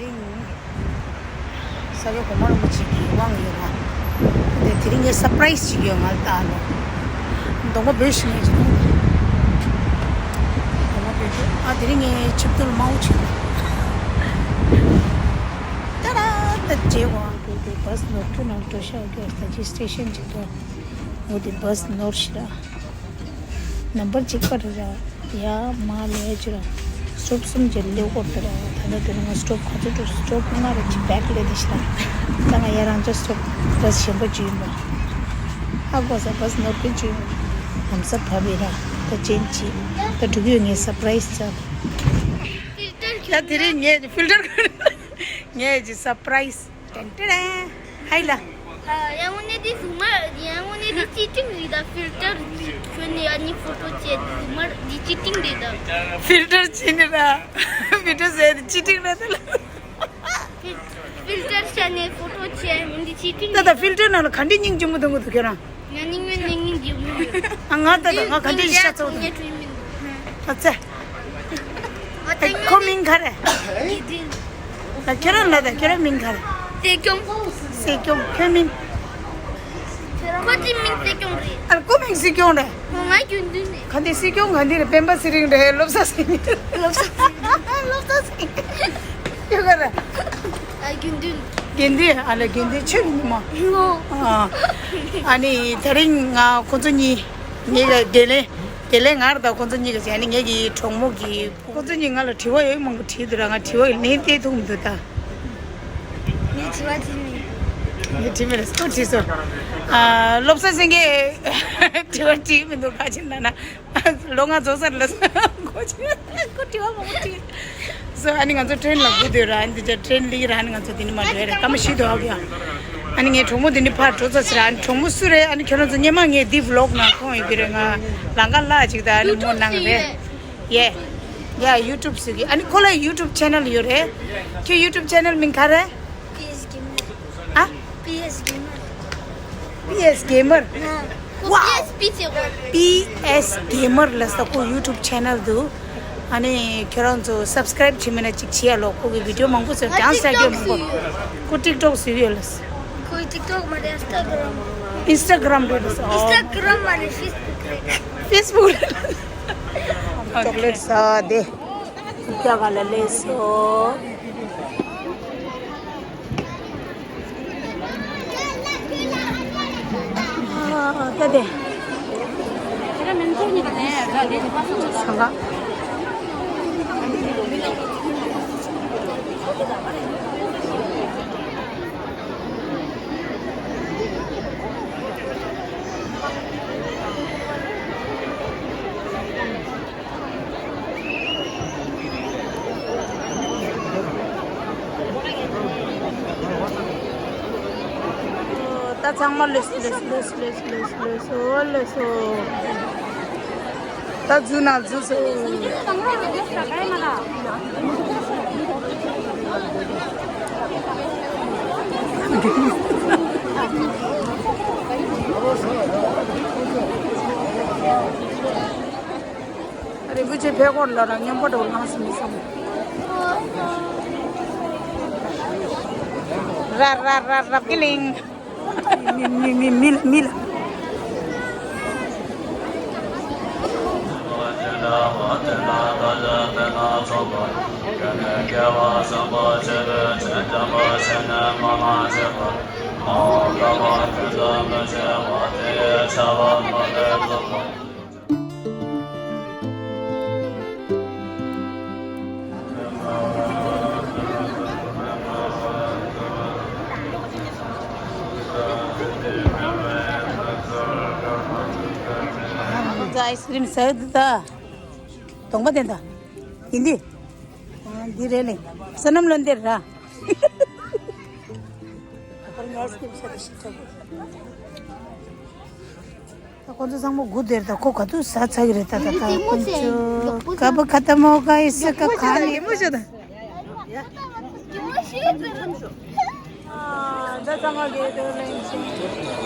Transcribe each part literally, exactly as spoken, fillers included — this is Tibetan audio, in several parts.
ས་སྐྱ་གོང་མ་རིན་པོ་ཆེ་གི་དབང་ཡོད་པ། དེ་དེ་རིང་ངས་སར་པ་རའི་སི་ཅིག་ཡོད་ང་ལ་ལྟ་ཨ་ལོ། གདོང་པ་འབུད་ཤིང་ངས་ཅིག་གདོང་པ་འབུད་ཤིང་ཨ་དེ་རིང་ངས་ཆིབས་རྡུལ་དམར་པོ་ཆིག་ཏ་ར་ཏ་བྱེད་དགོས་ཨང་། དེ་དེ་བཱ་སི་ནོར་ཁུལ་ནང་འགྲོ་ཤག་གི་ད་ཅི་སི་ཊེ་ཤན་ཅིག་འདུག་འོ་དེ་བཱ་སི་ནོར་ཤི་ར། ནམ་བར་གཅིག་པ་རེད་ར། ཡ་མ་ལས་ཅི་ར། སི་ཊོབ་གསུམ་ཅིག་སླེབས་ཀྱི་རེད་ར། ད་ལྟ་དེ་རིང་ང་སི་ཊོབ་ག་ཚོད་འགྲོ། སི་ཊོབ་ལྔ་རེ་ཅིག་བེག་སླེབས་དེ་ཤི་ར། ད་ང་ཡ་རང་ཅག་སི་ཊོབ་བཱ་སི་གཞན་པ་ཅིག་ཡིན་པ། ཧ་གོ་ས། བཱ་སི་ནོར་ཁུལ་ཅིག་ཡིན། ལམ་སང་བབས་པའི་ར། ད་ཅན་ཅིག་ད་འགྲོ་གི་ཡོད། ངས་སར་པ་རའི་སི་ཅིག་ད་དེ་རིང་ངས་ཕིལ་ཊར་ངས་ཅིག་སར་པ་རའི་སི། ཏན་ཏན། ཧའི་ལ། ཡང་ངོ་ནས་འདི་གཟུགས་མ་ཡང་ངོ་ནས་འདི་ཅི་ཏིང་རེད་ད། ཕིལ་ཊར་ཁྱོད་ནས་ཨ་ནི་ཕོ་ཊོ་བྱས་འདི་གཟུགས་མ་འདི་ཅི་ཏིང་རེད་ད། ཕིལ་ཊར་ཅི་ནི་ར། ཕིལ་ཊར་ཟེར་འདི་ཅི་ཏིང་ར་ད་ལ། ཕིལ་ཕིལ་ཊར་བྱས་ནས་ཕོ་ཊོ་བྱས་འདི་ཅི་ཏིང་ད་ད་རེད་ད། ཕིལ་ཊར་ནང་ལ་ག་འདྲའི་སྙིང་རྗེ་མོ་འདུག་གི་འདུག་ཁྱོད་རང་། ང་སྙིང་མེད་ནས་སྙིང་རྗེ་མོ་ཡོད། ཨ་ང་ད་ད་ང་ག་འདྲའི་ཤ་ཚ་བོ་འདུག་ཨ་ཙེ། ཨ་ཁོ་མིང་ག་རེ། ཨ་ཁྱོད་རང་ལ་ད་ཁྱོད་རང་མིང་ག་རེ། སྲིད་སྐྱོང་། སྲིད་སྐྱོང་། ཁྱོད་མིང་། ཁོ་ཚོའི་མིང་སྲིད་སྐྱོང་རེད། ཨ་ཁོ་མིང་སྲིད་སྐྱོང་རེད། ང་རྒྱུན་དུ་ནས། ག་འདི་སྲིད་སྐྱོང་ག་འདི་རེད། སྤེན་པ་ཚེ་རིང་རེད། བློ་བཟང་སེང་གེ། བློ་བཟང་སེང་གེ། བློ་བཟང་སེང་གེ། ཁྱོད་ག་རེ། ཨ་དགེ་འདུན། དགེ་འདུན། ཨ་ལ་དགེ་འདུན་ཆོས་ཉིན་མོ། ཨོ། ཨ་ནི་དེ་རིང་ང་ཁོ་ཚོ་གཉིས་ངེད་ཀྱི་དགེ་ལས་དགེ་ལས་ངར་དང་ཁོ་ཚོ་གཉིས་ཀྱི་བྱས་ནས་ངེད་ཀྱི་གྲོགས་མོ་གི་ཁོ་ཚོ་གཉིས་ང་ལ་དྲི་བ་ཡོད་མང་པོ་དྲིས་འདུག་ར། ང་དྲི་བ་ལན་སྟེར་ཐུབ་མི་འདུག་ད། ངས་དྲི་བ་དྲིས་མེད། ངས་དྲིས་མེད་ལ་སུ་དྲིས་སོང་། ཨ་བློ་བཟང་སེང་གེ་དྲི་བ་དྲིས་མི་འདུག་ག་ཅི་ན་ན། ལོ་ལྔ་རྫོགས་ཚར་ལ་ཁོ་ཅི་ཁོ་དྲི་བ་མང་པོ་དྲིས། སོ་ཨ་ནི་ང་ཚོ་ཊེན་ལ་སྒུག་སྡོད་ར། ཨ་ནི་འདི་ཅག་ཊེན་ལི་ར། ཨ་ནི་ང་ཚོ་འདི་ནི་མ་འགྲོ་ཡ་རེད། སྐར་མ་བཞི་འདུག་ཨ་ཀྱང་། ཨ་ནི་ངའི་གྲོགས་མོ་འདི་ནི་ཕར་འགྲོ་ཚར་ཟེར། ཨ་ནི་གྲོགས་མོ་སུ་རེད། ཨ་ནི་ཁྱོད་རང་ཚོ་སྔོན་མ་ངའི་འདི་བི་ལོག་ནང་མཐོང་ཡོད་ཀྱི་རེད། ང་ལམ་ཁ་ལ་ཅིག་ད་ཨ་ནི་མོ་ནང་རེད། ཡེ། ཡ་ཡུ་ཊུབ་ཟེར་གི། ཨ་ནི་ཁོ་ལ་ཡུ་ཊུབ་ཆེ་ནལ་ཡོད་རེད། ཁྱོད་ཡུ་ཊུབ་ཆེ་ནལ་མིང་ག་རེ། པི་ཨེས་གེ་མར། ཨ། པི་ཨེས་གེ་མར། པི་ཨེས་གེ་མར། ཨ། ཁོ་ཝའོ། པི་ཨེས་པི་ཟེར་གོ། པི་ཨེས་གེ་མར་ལ་ས་ཁོ་ཡུ་ཊུབ་ཆེ་ནལ་འདུག་ཨ་ནི་ཁྱོད་རང་ཚོ་སབ་སི་ཀ་རེབ་བྱེད་མེད་ན་ཅིག་བྱེད་ཡ་ལོ། ཁོ་གི་བི་ཌི་ཡོ་མང་པོ་བཟོས། ཌན་སི་ཡང་བཟོས་ཡོད་མང་པོ། ཁོ་ཊིག་ཊོག་བཟོས་ཡོད་ལ། ཁོ་ཊིག་ཊོག་མ་རེད། ཨིན་སི་ཊ་གྷ་རམ། ཨིན་སི་ཊ་གྷ་རམ་རེད་ལ། ཨིན་སི་ཊ་གྷ་རམ་མ་རེད། ཕེ་སི་བུག་རེད། ཕེ་སི་བུག་རེད་ལ། ཅོག་ལེ་ཊི་ཟ་བ་དེ་རྒྱ་གར་ལ་སླེབས་སོང་། ཨ་ད་དེ། སང་ག་ད་ཚང་མ་ལོས་ལོས་ལོས་ལོས་ལོས་ལོས་ལོས་སོ། ད་འཛུལ་ན་འཛུལ་སོ། རིན་པོ་ཆེ་ཕེབས་སྐོར་ལ་ར་སྙོམས་པོ་འགྲོ་ལངས་སུ་མི་སོང་། ར་ར་ར་རབ་ཀི་ལིང་། མི་མི་མི་མི་ལ་མི་ལ། ཁོང་ཚོ་ཨའི་སི་ཀི་རིམ་ཟ་ཡི་འདུག་ད། གདོང་པ་དེ་འདྲ། ཡིན་འདི། འདི་རེད་ལེ། བསོད་ནམས་ལོན་འདིར་ར། ད་ཁོང་ཚོ་ཚང་མ་སྒུག་བསྡད་རེད། ད་ཁོ་ག་དུས་ཟ་ཚར་གི་རེད། ད་ད་ད་ཁོང་ཚོ་ཀ་བ་ཁ་ཏ་མོ་ཀ་ཨི་སི་ཀ་ཁ་ནི། ད་ཚང་མ་གི་དོ་ལེན་ཅིང་།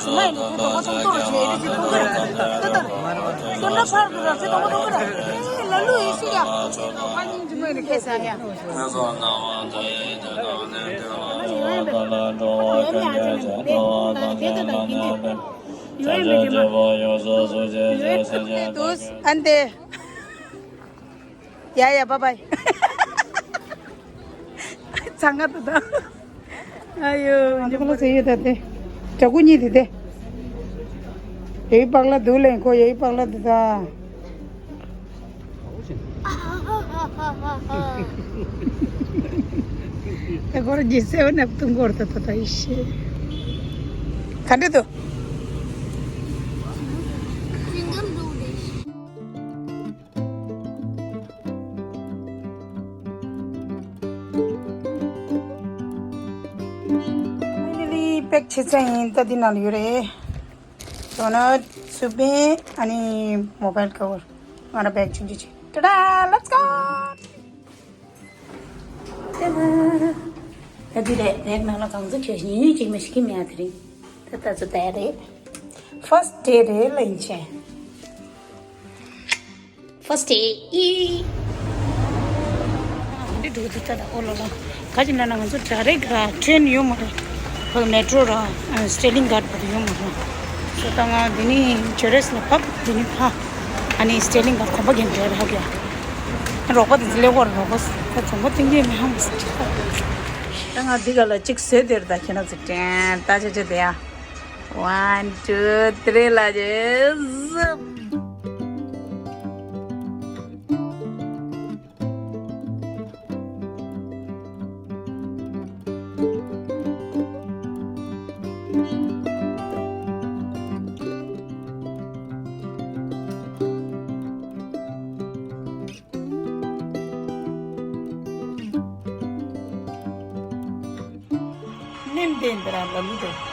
ང་ཡི་ནི་ཁྱེད་དང་པོ་ཐོང་ཐོང་ར་ཆེ་ཨེ་རེ་ཆེ་ཐོང་གི་ར། ཏོ་ཏོ་ར། ཏོ་འདྲ་ཕར་གི་ར་ཆེ་དང་པོ་ཐོང་གི་ར། ཨེ་ལ་ལུ་ཡེ་ཤི་ཡ། ཨ་ཉིན་ཅི་མོ་ཡི་ནི་ཁེ་ས་ཡ། ཨན་ཏེ། ཡ་ཡ་བཱའི་བཱའི། ཚང་ག་ཏུ་ད། ཨ་ཡོ། འདི་ཁོ་ལ་ཟེར་ཡོད་ད་དེ། ཇ་ཀུ་གཉིས་དེ་དེ། ཡའི་པག་ལ་དུ་ལེན་ཁོ་ཡའི་པག་ལ་དུ་ད། ད་ཁོ་ར་ཇི་སེ་བ་ནག་ཏུ་འགོར་ད་ད་ད་ཡི་ཤེ། ག་འདྲ་དུ། Finally pack བྱེད་ཚར་ཡིན། ད་འདི་ནང་ལ་ཡོད་རེད། Donut, soup bin, ཨ་ནི་mobile cover. ང་ར་bag change བྱེད། ཏ་ཏ། Let's go. ཏ་ཏ། ད་འདི་རེད། bag ནང་ལ་གང་ཚོད་བྱས་ཉུང་ཉུང་ཅིག་མ་ཞིག་གི་མེད་དེ་རིང་། ད་ད་ཚོད་ད་རེད། First day རེད་ལ་ཡིན་ཆེ། First day ཨི། འདི་འགྲོ་གི་འདུག་ད་ད། ཨོ་ལོ་ལོ། ག་ཅི་ལབ་ན་ང་ཚོ་direct ར་train ཡོད་མ་རེད། ཕ་གི་metro ར་Stalingard བར་དུ་ཡོད་མ་རེད། སོ་ད་ང་འདི་ནི་Ceres ལ་བབས། འདི་ནི་ཕ་ཨ་ནི་Stalingard གོམ་པ་རྒྱབ་འགྲོ་ར་ཧ་གི་ཡ། རོགས་པ་དེ་ཚོ་སླེབས་ཀྱི་ཡོད་རེད། རོགས་པ་ད་གོམ་པ་གཏན་འཁེལ་མེད་ཧ་མ་སོང་། ད་ང་འདི་ག་ལ་གཅིག་བཟོས་དེར་ད་ཁྱེད་རང་ཚོ་དྲན་ད་ཆ་ཆ་དེ་ཡ། One, two, three ལ་ཇེ་ཟིབ། ནེམ་དེ་འདི་ར་ལ་ལུ་དེ།